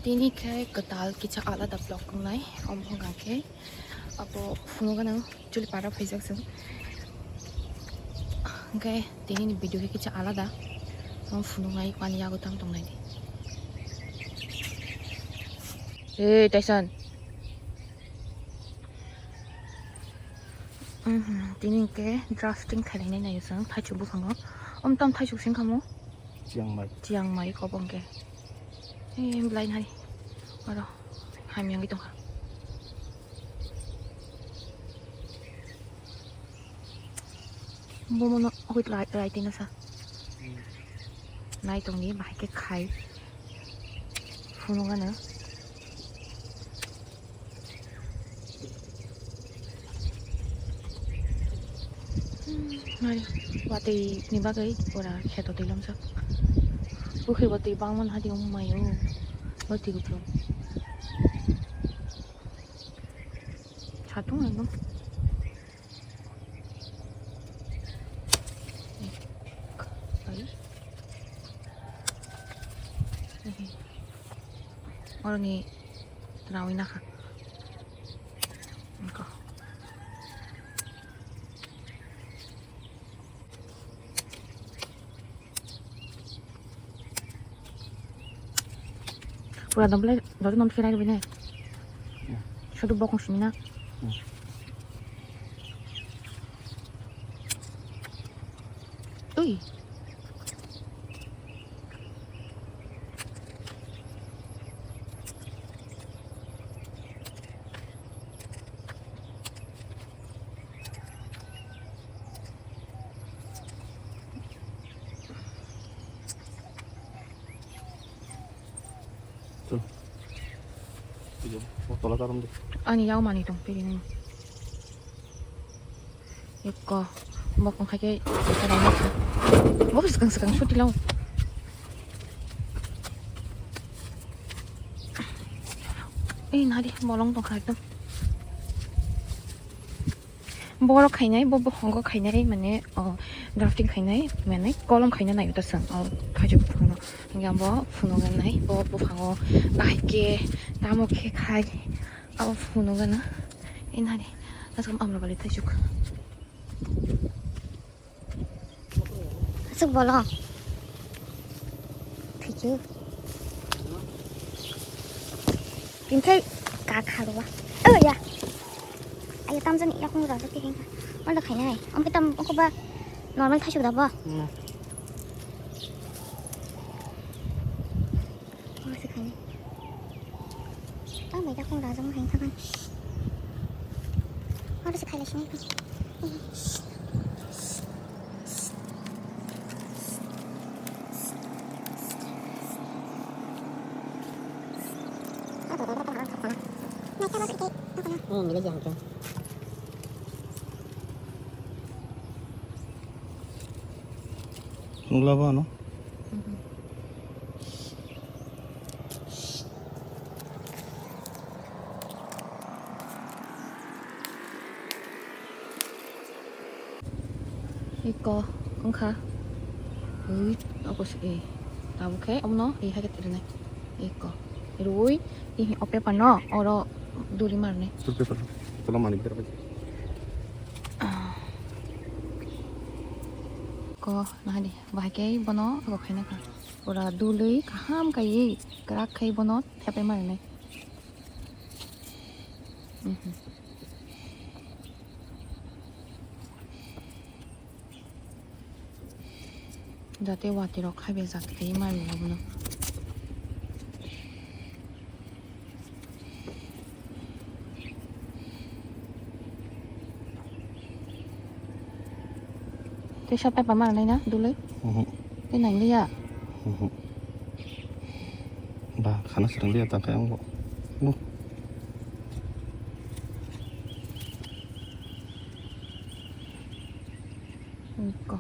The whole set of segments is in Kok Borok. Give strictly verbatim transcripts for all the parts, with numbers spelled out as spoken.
Tini khe kwtal kisa alada vlog wngnai, omo hwnkha khe abo phunukgano chuli para phaijak chwng. Hwnkhe tini ni video khe kisa alada, omo phunuknai ani yago tamo tongnai di. Hey, Tyson. Mhm, tini hwnkhe drafting khainai naio chwng thaichuk buphango. Om tam thaichuk sing khamu? Chiang mai. Chiang mai kobong khe. Hey, belai nai. Oro hamyangwi tongkha. Bomono hoi lai, lai tino sa. Hmm. Nai tongdi, bahai khe khai. Phunukgano. Hmm, nai, watwi ni bagwi pura kheto twi lomjak. Pukhri bo twi bangmani hadi wng maio. Watwi kuphur. Satung ekdom. Oroni rawi nakha. Engko. Pura dom belai joto nom phirai rwbainai. Hmm. Sudu bokong simi na. Hmm. Ui. Chal. Iya, oh, tola tarum de. Ani yau mani tong piri nang. Ikko, bokong khai khe, bokong swkang swkang suti lao. Ei, nadi, bolong tong khai ekdom. Borok khainai, bo bokong khainai, mane, oh, drafting khainai, mane, kolom khaina naio ta chwng, oh, thaichuk buphango. Hingke bo phunuknai, bo buphango bahai khe, tamo khe khai, abo phunukgano. Inari, aswk amrok bali thaichuk. Aswk bolo. Thaichuk. Tini khai ka kharwa. Oh, ya. Ayo, tamjani yakung rajak khe hengkha. Manda khainai. Amke tam, oko ba normal thaichuk da bo? Hmm. Oro se khainai. Tang bai yakung rajak ma khaina thangkhan. Oro se khailai sinai. Hmm, milai jang khe. Nukla ba ano? Mhm. Iko wngkha. Ui, obo se, eh, tabuk khe omono, eh, hai khe rwnai. Iko. Rwi, eh, o paper no, oro duri marnai. Full paper. Tola mani bidar bai. Ah. Ko, nahadi, bahai khe bono, obo khaina kha. Pura dului, kaham kaiwi, kwrak khai bono, thepai marnai. Mhm. Jate watwi rok khaibejak tei mari abono. Tei sa pepa manai na dului? Mhm. Tei nang liya? Mhm. Ba, khana srang liya tang khe ang bo. Bu. Iko.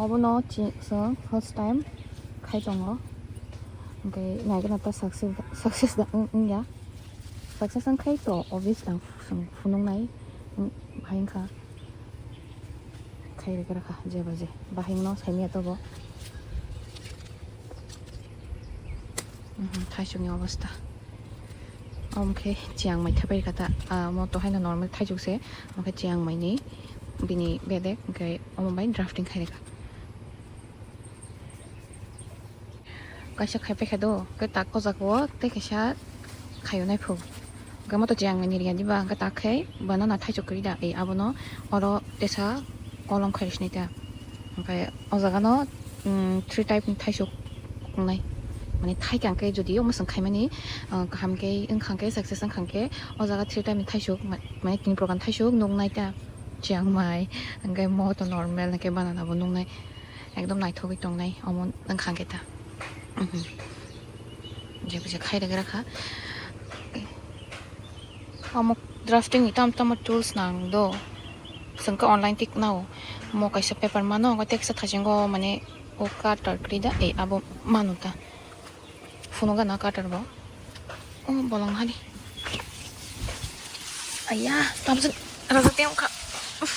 Obono chi-, chwng first time khai tongo. Hwnkhe naigwna ta success, success da wng, wngya. Success wngkhai to obvious ang chwng phunuknai, wng, hai wngkha. Khai rwgwra kha jeba je. Bahai no saimanya tobo. Mhm, thaisukni obostha. Omo khe chiyang mai thaipai rwkha ta, ah, omo to haino normal thaisuk se, omo khe chiyang mai ni bini bedek, hwnkhe omo bai drafting khai rwkha. Kaisa khai paikha do, hwnkhe tak o jaga o tei kaisa khaio nai phu. Hwnkhe omo to chiyang mai ni riya diba, hwnkhe tak khe banana thaisuk kwrwi da, ei abono oro tesa kolom khai rwsini ta. Hwnkhe o jaga no, mm, three type ni thaisuk wngnai. Mane thaikha hwnkhe jodi omo chwng khaimani, ah, kaham khe wngkha hwnkhe, success wngkha hwnkhe, o jaga three type ni thaisuk, ma-, mane tin prokan thaisuk nuknai ta. Chiyang mai, hwnkhe mo to normal hwnkhe banana bo nuknai. Ekdom naithogwi tongnai omo wngkha hwnkhe ta. Mhm. Jebisa khai rwgra kha. Omo drafting ni tamo tamo tools nang do. Chwng khe online tik nao. Mo kaisa paper mano, omo teksa thasingo mane o cutter kwrwi da, ei abo mano ta. Phunukgana cutter bo. O bolong hani. Aya, tamsuk rajak tei wngkha. Uff.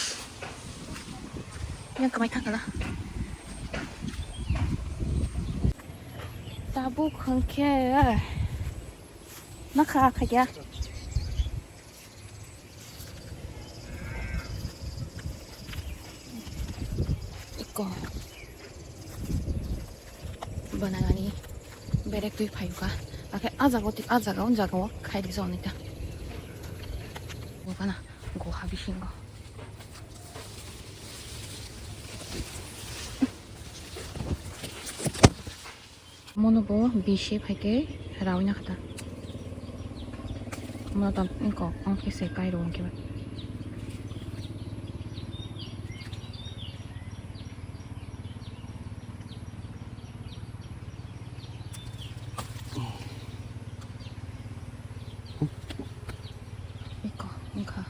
Yang kwmai thangkha da. Tabuk hwnkhe. Nakha khaikya. Iko. Banana ni berek twi phaikha. Akhe ah jaga o, ah jaga o, jaga o khai rijak onita. Bokana goha bisingo. Mono bo bisi phaikhe rawi na khata. Mono tam ingkok ong khe se kai rw ong khe ba. Iko wngkha.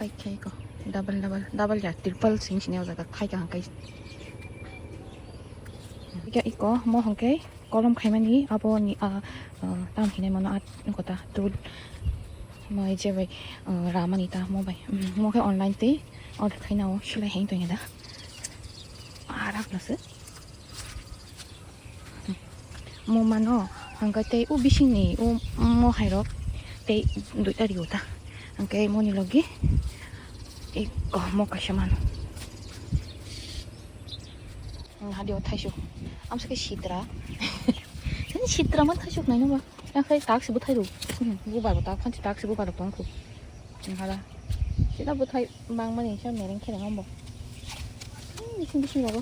Paikha iko double, double, double ya, triple sing sini o jaga khai kaham kai. Iko, iko mo hwnkhe kolom khaimani abo ni, ah, ah, tam hinai mano at kota tool mo je bai, ah, ramani ta mo bai. Mm, mo khe online tei order khaina o silai hai tonya da. Arak nase. Mo mano, hwnkhe tei o bisingni o mo hairok tei duita rio ta. Hwnkhe moni logi iko mo kaisa mano. Hadi o thaisuk. Amsa khe sitra. Sitra man thaisuk naino ba. Yang khai tak sibu thairu. Bubar bo tak phansi tak sibu barok tong khu. Hala. Sida bo thai bang mani sa mereng khe nang bo. Bising bising rogo.